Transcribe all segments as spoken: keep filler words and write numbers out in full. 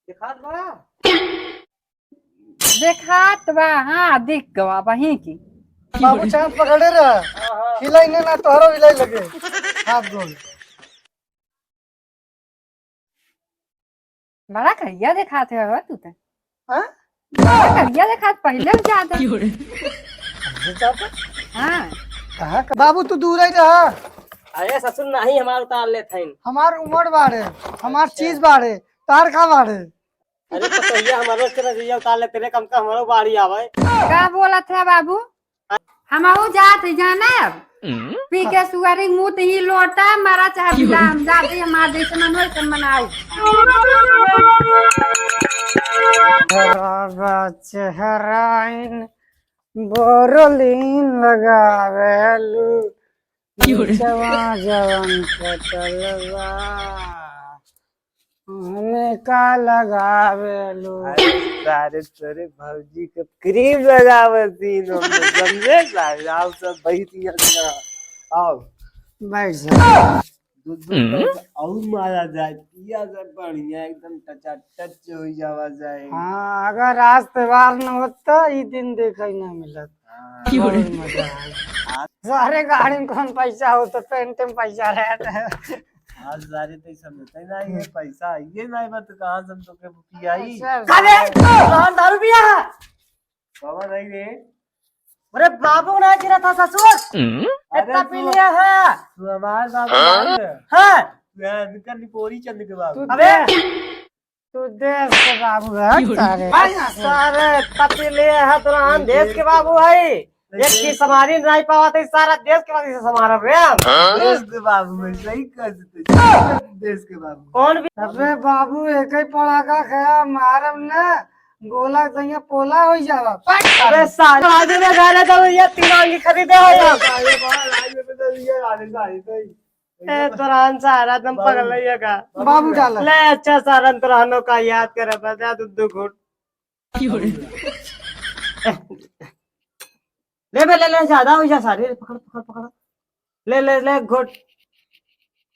देखात बा? देखात बा, हाँ, दिख गवा वहीं की। बाबू चाँद पकड़े रहा, हाँ, हाँ। हिलाई ना, ना तोहरो हिलाई लगे। हाथ गोड़। बड़ा करिया देखात है हो तू त। हाँ? बड़ा करिया देखात, पहिले से ज्यादा। अच्छा, चापा? हाँ। कहाँ का? बाबू, तू दूर ही रहा। अरे ससुर, नाही, हमार उतार लेत हईन। हमार उमर बाढ़े, हमार अच्छा। चीज बाढ़े, तार का बाढ़े? अरे पतोहिया, हमारो के नजरिया उतार लेते रे, कम से कम हमारो बाढ़ी आवे। का बोलत है बाबू? हमहू जात है जाने अब। हम्म। पी के सुअरी मुत ही लोटा, मरा चाहे बिला, हम जात है, हमार जैसे मन होई, तब मनाऊ। खराब चेहराइन बोरलिन लगावेलू, क्यों रे? निचवा जवन कटल बा। ओहमे का लगावेलू? अरे सारे तोरे भौजी के क्रीम लगावे तीनों में, समझे सारे? आओ सब बैठ यहाँ से, आओ। बैठ जा। दूध, दूध हम्म। और मारा जाए, पिया से बढ़िया एकदम टचाटच हो जावा जाए। हाँ, अगर आज त्योहार न होत तो ई दिन देखे ना मिलत। हाँ। क्यों रे? बहुत मजा आए। आज सारे गाड़ी में कौन पैसा हो तो पेंट में पैसा रहता है। आज सारे तो समझते ना, ये पैसा ये नहीं, बात कहाँ से हम तो के पियाई। अच्छा, का रे? कौन दारू पिया है? बाबा नहीं रे। अरे बाबू ना गिरा था ससुर। हम्म? अरे इतना पी लिया है। तू हमार बाबू हाँ? नहीं है। हाँ। तू है इनका निपोरी चंद के बाबू। तू अबे। दे-, तू देश के बाबू है, क्यों? सारे। भाई सारे इतना पी लिया है, तू हम देश के बाबू है। एक चीज संभारी नहीं पावा थे, सारा देश के बाबू से संभारब रे हम। हाँ? देश के बाबू में सही कर देते, देश के बाबू। कौन भी? अबे बाबू, एक ही पड़ाका खाया, मारब ना, गोला दहिया पोला हो जावा। अबे सारे, आज में गाने तो ये तीन आंगी खरीदे हो। अरे, अरे, अरे, अरे, अरे, अरे, अरे। ए, तोरान सारा तुम बाबू। पगल है का? बाबू डाला। ले, अच्छा, सारन तोरानो का याद करे, बता दू, दू घूट। ले बे, ले, ले, ज्यादा हो जा सारे, पकड़, पकड़, पकड़। ले, ले, ले, घोट।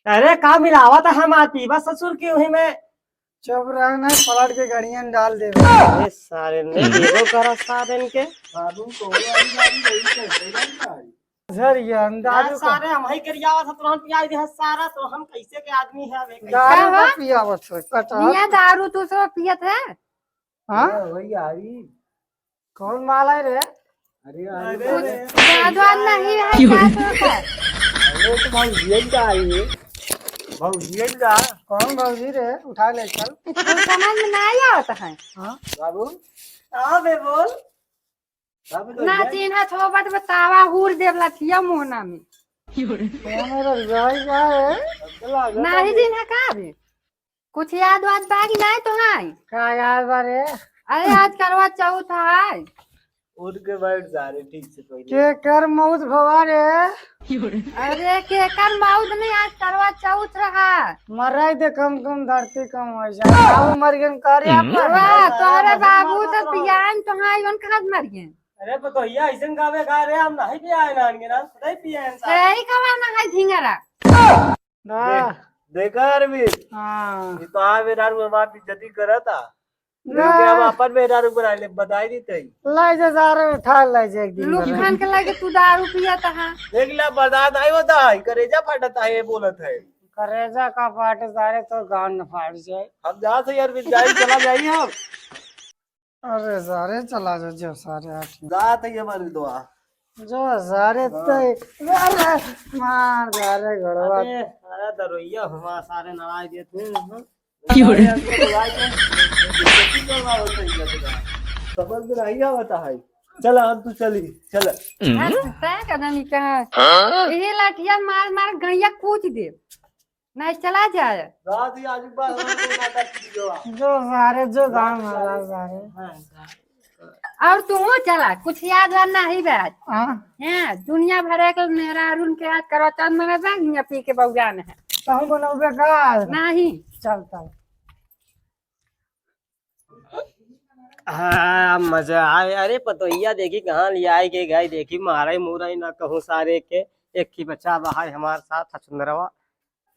अरे, का मिलावा था हम आती, बस ससुर की वही में। चुप रह, नहीं, पलट के गड़ियन डाल देबे। अरे, सारे ने देखो करा सारे इनके। बाबू को वाली गाड़ी नहीं चलते ना भाई। सर, ये अंदाज ना, का सारे हम ही करियावा था, तुरंत पिया दे सारा, तो हम कैसे के आदमी है, वे कैसे? दारू का का हुआ? पियावत है, कटहल। मियाँ दारू तू सब पियत है? हाँ? हाँ, वही आ रही। कौन माल है रे? अरे, अरे, कुछ अरे, याद वाद नहीं है, क्यों? क्या तो है? अरे, तो भौजियन का आई है। भौजियन का? कौन भौजी रे? उठा ले चल। कुछ समझ में नहीं आवत है। हाँ? बाबू? हाँ बे, बोल। बाबू तो ना जाए। चिन्हत हो, बट बतावा, हूर देव लठिया मोहना में। क्यों रे? कौन है रे? भाई क्या है? नहीं चिन्ह का रे? कुछ याद वाद बा कि नाहीं तोहाई? का याद बा रे? अरे, आज करवा चौथ है। उठ के बैठ जा रे, ठीक से पहले। केकर मौत भवा रे? अरे, केकर मौत नहीं, आज करवा चौथ रहा। मराई दे कम कम, धरती कम हो जाए। बाबू मर गए का रे आप? वाह, तोहरे बाबू तो पियान तोहाई, उन कहाँ मर गए? अरे, पतोहिया, ऐसन गावे गा रे, हम नहीं पियाए नान के ना, खुदाई पियाए इंसान। यही कमा ना है झिंगरा। ना। दे-, देखा अरविंद? हाँ। ये तो आ मेहरारू हमार बेइज्जती करत आ। ना। इनके हम अपन मेहरारू बना ले, बताई दी तई। लाई जा सारे, उठा लाई जा एक दिन लुक भर। खान के लागे तू दारू पियत हा। देख ले, बर्दाश्त नहीं होता है, करेजा फटत है, ये बोलत है। करेजा का फाटे सारे, तो गांड न फाट जाए। हम जात है अरविंद, जाई, चला जाई हम। अरे सारे चला जा, जो सारे आठ। जात है हमारी दुआ। जो सारे हाँ। ते, अरे मार सारे घड़वा। अरे, अरे दरोइया हुआ सारे नाराज देते हैं, हाँ। क्यों रे? अरे, हमको बुला के, समझ में नहीं आवत है। चला, हम तू चली, चला। हम्म। हाँ, तू तय कर नहीं कहा। हाँ? यही लाठिया मार मार गैया कूच दे। नहीं चला जाए। रात ही आज बार हम तो नाटक की जो आ। जो सारे, जो गाँव वाला सारे। हाँ, हाँ। और तू चला, कुछ याद वाद नहीं बा आज। हाँ। हैं, दुनिया भर के मेहरारून के याद करो, चंद मने बा, हियाँ पी के बउरान है। कहूँ बनौबे का? नहीं। चल, चल। हाँ, मजा आए। अरे, पतोहिया देखी कहाँ ले आए के गए, देखी मारे मुरई ना कहूँ सारे के, एक ही बच्चा बहाय हमारे साथ हचुंदरवा।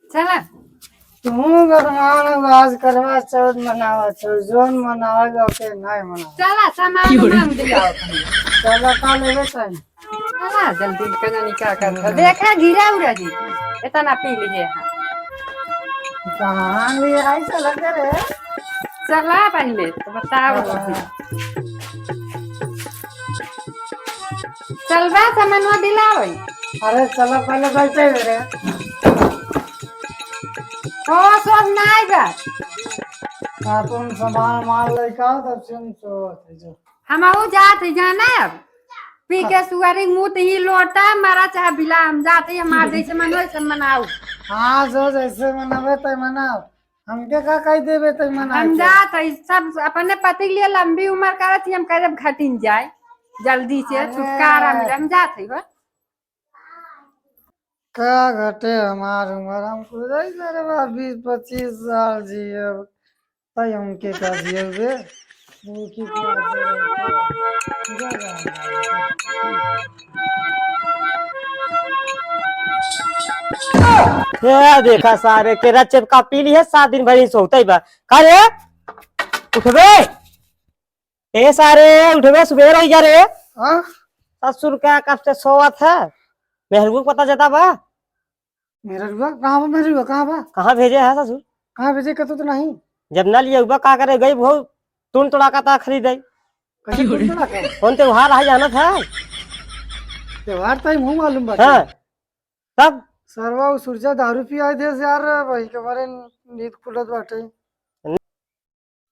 चला। तू गरमान आज करवा चौथ मनावत हो, जौन मनावे ओके नहीं मनावे। चला, सामान उमान दिया। चला, का लेबे तनी? चला, जल्दी, कना नहीं का करत हो। देखा, गिरा उरा जी, इतना पी लिए हैं। कहाँ लिए आई चला करे? चला पहले, तो बताओ। हाँ। चलबा, सामानवा दिलावे। अरे, चला, पहले बैठे रे। ओ, सब नाई बा। अपन सामान माल लेके आओ, तब से हम सोवत है जो। हमहू जात है, जाना अब। पी के सुअरी मुत ही लोटा, मरा चाहे बिला, हम जात है, हमार जैसे मन होई, सब मनाऊ। हाँ, जो जैसे मनावे, तै मनाओ। हमके का कह देबे, तै मना हम के? जात है, सब अपने पति के लिए लंबी उम्र करत ही, हम कह देब घटिन जाए, जल्दी से अरे। छुटकारा मिले, हम जात है, बा। का घटे हमार उम्र, हम खुद ही करे बा, बीस पच्चीस साल जियब, तै हमके का जियब बे? वो की का जियब? ए, देखा सारे के रचब का पी ली है, सात दिन भरी सोते बा। का रे? उठबे? ए सारे, उठबे, सुबेर हो गया रे। हाँ? ससुर का कब से सोवत है? मेहरुआ के पता चलता बा? मेहरुआ? कहाँ बा मेहरुआ? कहाँ बा? कहाँ भेजे है ससुर? कहाँ भेजे, कतो तो नहीं। जब ना लिए हुआ, का करे, गई बहु, टुन तोड़ा का ता खरीदे। कैसे टुन तोड़ा का? कौन त्योहार है, जानत है? त्योहार तो ही मुँह मालूम बाटे। हाँ, तब? सरवा, उ सुरजा दारू पियाई देस यार, वही के मारे नींद खुलत बाटे।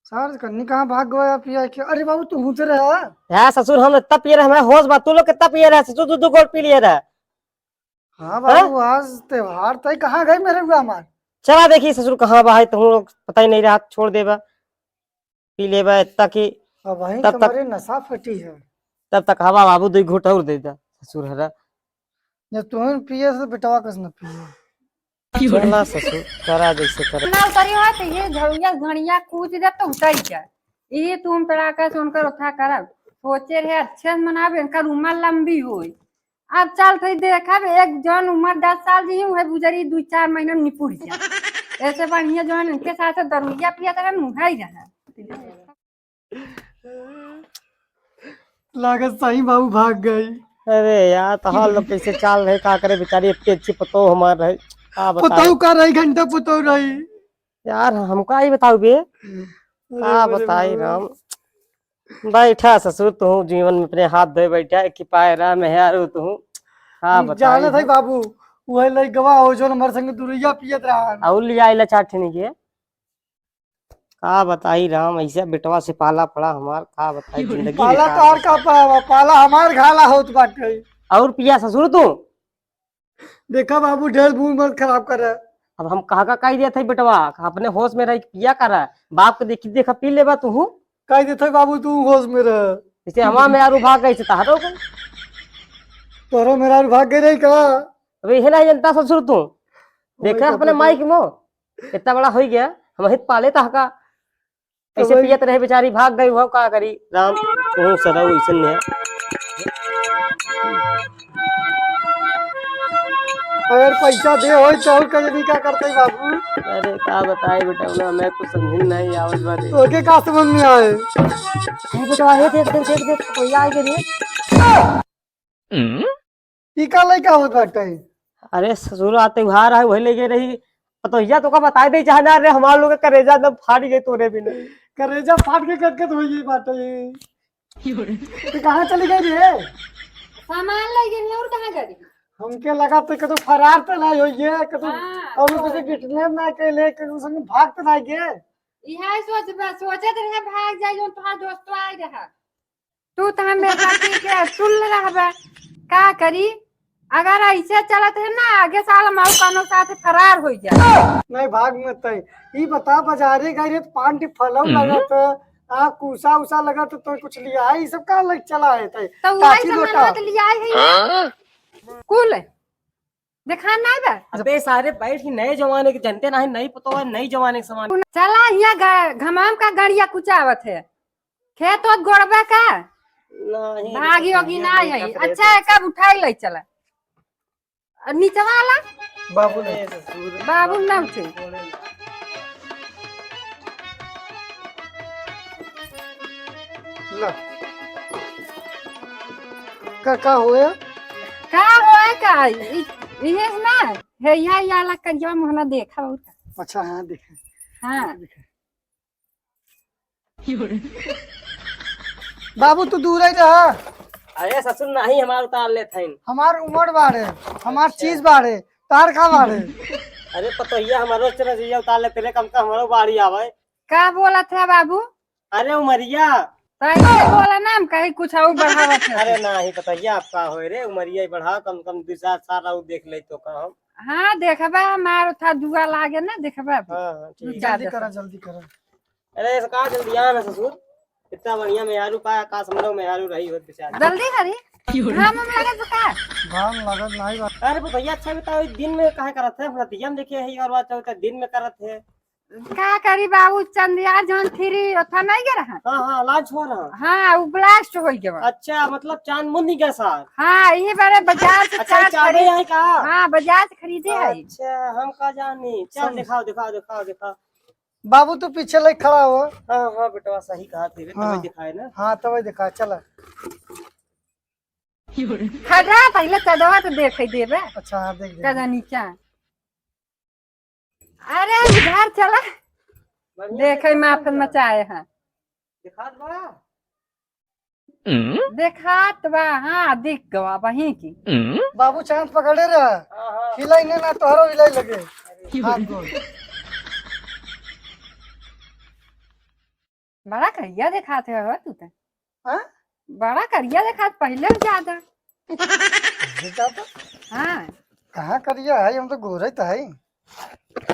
सार कन्नी कहाँ भाग गवा पिया के? अरे बाबू, तू हुते रहा। यार ससुर, हम इतना पिए रहे, हमारे होश बा। तू लोग कितना पिए रहे ससुर? दू दू गोट पी लिए रहे। हाँ बाबू, हाँ? आज त्योहार तय, कहाँ गए मेहरुआ हमार? चला देखी ससुर, कहाँ बा है, तुम लोग पता ही नहीं रहा, छोड़ देबा, पी लेबा इतना कि अब वहीं तब तक तुम्हारी नशा फटी है। तब तक हवा बाबू दो घूट और दे दा ससुर हरा। जब तुम पिए से बेटवा कस न पिए। चला ससुर, करा जैसे करे। ना उतरी हो तो ये झड़िया घड़िया कूच दे तो उतर जाए। ये तुम पड़ाका से उनकर उठा करब। सोचे रहे अच्छे से मनाब, इनकर उम्र लंबी होई। अब चल थे देखब, एक जन उम्र दस साल जी है, गुजरी दू चार महीना में निपुर जाए। ऐसे बढ़िया जन इनके साथ दरुइया पिया तरह मुहाई रहा। लागत सही बाबू भाग गई। अरे यार, तो हाल लोग कैसे चाल रहे, का करे बेचारी, इतनी अच्छी पतोह हमार रहे, का बताई? पतोह का रही, घंटा पतोह रही। यार, हमका ही बताओ बे, अरे का मेरे बताई बाबा। राम, बैठा ससुर, तू जीवन में अपने हाथ धोए बैठा, कि पाए रहा मेहरारू तू, का हम बताई जानत है हम। बाबू, वही लइकवा हो, जो हमारे संग दुरैया पियत रहा। और लिया आइला चार ठे के। का बताई राम, ऐसे बेटवा से पाला पड़ा हमार, का बताई जिंदगी पाला बेकार तोहार बा। का पावा, पाला हमार घाला होत बाटे। और पिया ससुर तू? देखा बाबू, ढेर मूड मत खराब कर। अब हम कहा का कह दिया था बेटवा, अपने होश में रह के पिया कर, बाप के देखी देखा पी लेबा तू। कह देते बाबू, तू होश में रह। जैसे हमार मेहरारू भाग गई से तहरो गई। तोहरो मेहरारू भाग गई रही का? अबे इहे नहीं जनता ससुर तू। वही देखा तो अपने पूछे। माई के मुँह। इतना बड़ा हो गया, हम हित पाले तहका। तो ऐसे वही पियत रहे बेचारी, भाग गई, वो का करी? राम, तू सरऊ ऐसे नहीं है। अगर पैसा दे होई तो और कजनी का करते बाबू? अरे का बताई बेटा, ना मैं कुछ समझ नहीं आवत बाटे। तोके का समझ में आए? अरे बेटा, ये देख, देख, देख, देख, कोई आ गया रे। ई का लइका होत बाटे? अरे ससुर, आ त्योहार है, वही लेके रही। पतोहिया तो का बताई दे, चाहे ना रे, हमार लोग के करेजा एकदम फाट गए तोरे बिना। करेजा फाट के कतकत हो गई बाटे। तू कहाँ चली गई रे? सामान ले गई और कहाँ गई? हमके लगा तो कतो फरार तो नहीं होई है, कतो हाँ, और तो कुछ किडनैप ना कैले, कतो संग भाग तो नहीं गए। इहे सोच बा, सोचत रहे भाग जाए, जो तुम्हारा दोस्तवा आए रहा। तू तो हमेशा पी के टुल रहबे, का करी? अगर ऐसे चलत है ना, आगे साल हम अउ कौनो साथ फरार हो जाए। नहीं, भाग मत तई। ई बता, बाजारे गई रे तो पान टी फलौ हम्म। लगत है, आ कूसा उसा लगत है, तो कुछ लिया है, ई सब का लग चला है तई? तो वही काची सब लोटा? मनवा के लिया है। हाँ? कुल देखा नहीं बे? अबे सारे बैठ ही नए जमाने के जनते नहीं, नई पतोह है, नई जमाने के समान। चला हिया ग-, घमाम का गड़िया कुचावत है। खेत ओत गोड़बे का? नहीं, भागी नहीं, होगी नहीं, ना नहीं, है। नहीं, अच्छा है, कब उठाई ले चला। आ, नीचे वाला? बाबू नहीं। बाबू ना उठे। ला। का, का होया? का होया का? इ-, इहे ना? हे, या, या ला करिया मोहना देखा बहुत। अच्छा, हाँ, देखा। हाँ। देखा। बाबू, तू दूर ही रहा। अरे ससुर, नाही हमार उतार लेत हईन। हमार उमर बाढ़े, हमार अच्छा। चीज बाढ़े, तार का बाढ़े? अरे पतोहिया, हमारो चला जइया उतार लेते रे, कम से कम हमारो बाढ़ी आवे। का बोलत है बाबू? अरे उमरिया। तो ये बोला ना, हम कहीं कुछ और बढ़ावत है। अरे नाही पतोहिया, आपका होए रे, उमरिया ही बढ़ाओ, कम से कम दो चार साल और देख ले तो का हम। हाँ, देखबा, हमार था दुआ लागे ना, देखबा अभी। हाँ, हाँ, ठीक। दो चार जल्दी दिन। करा, जल्दी करा। अरे, ऐसा का जल्दी आना ससुर? इतना बढ़िया मेहरारू पाया, काश हम लोग मेहरारू रही होत बेचारी। जल्दी करी। घाम हम लगे तो का? घाम लगत नाही बा। अरे, भैया, अच्छा बताओ, दिन में काहे करत है? रतिया में देखे है, और बात चलता दिन में करत है। का करी बाबू, चंदिया जौन फिरी, ओथा नहीं गे रहा? हाँ, हाँ, लाज हो रहा। हाँ, वो blast हो गया। अच्छा, मतलब चांद मुंद नहीं गया सार? हाँ, ये बारे बाजार से अच्छा, चांद चांदे खरीद-, है का? हाँ, बाजार से खरीदे है। अच्छा, हम का जानी। चल, समझ। दिखाओ, दिखाओ, दिखाओ, दिखाओ। बाबू, तू पीछे ले खड़ा हो। हाँ, हाँ, बेटवा, सही कहा थे, हाँ। तबे दिखाए ना। हाँ, तबे दिखाए, चला। हटा, पहले चदवा तो देखे देबे। अच्छा, हाँ, देख, देख। चदवा नीचा। अरे, उधर चला। बढ़िया देखे, देखा माफन था। मचाए हैं। दिखात बा? देखात बा, हाँ, दिख गवा वहीं की। बाबू चांद पकड़े रहा। हाँ, हाँ। हिलाई ने ना, तोहरो हिलाई लगे। अरे। हाथ गोड़। बड़ा करिया देखात है हो तू तो। हाँ? बड़ा करिया देखात पहले से ज्यादा। पहले ज्यादा? हाँ। कहाँ करिया है, हम तो गोरे तो है।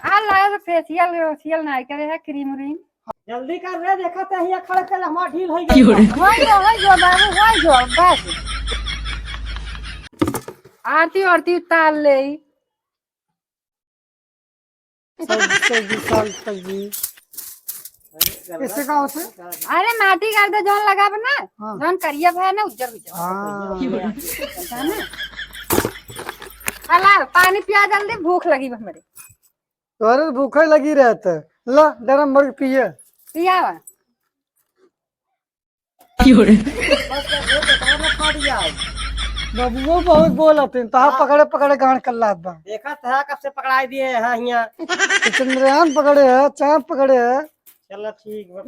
आ लाए तो facial वेशियल नाई करे है, cream व्रीम। जल्दी कर रे, देखा ते हिया खड़े खड़े हमार ढील होई गई। होई गो, होई गो बाबू, होई गो, बस। आरती आरती उतार ले। सर, सर जी, सर, सर जी। इससे का होता है? अरे माटी गाड़ दे, जौन लगाब ना, हाँ। जौन करिया भया ना, उज्जर हो जाओ। हाँ। है ना? हला, पानी पिया जल्दी, भूख लगी बा हमरे। तोहरे तो भूखे लगी रहत है। ला, गरम भर के पिए। पियावा। बबुओ बहुत बोलत हैं, तहाँ हाँ। पकड़े पकड़े गांड कर लात बा। देखत है कब से पकड़ाई दिए हैं हियाँ। तो चंद्रयान पकड़े है, चांद पकड़े है। चला ठीक बा।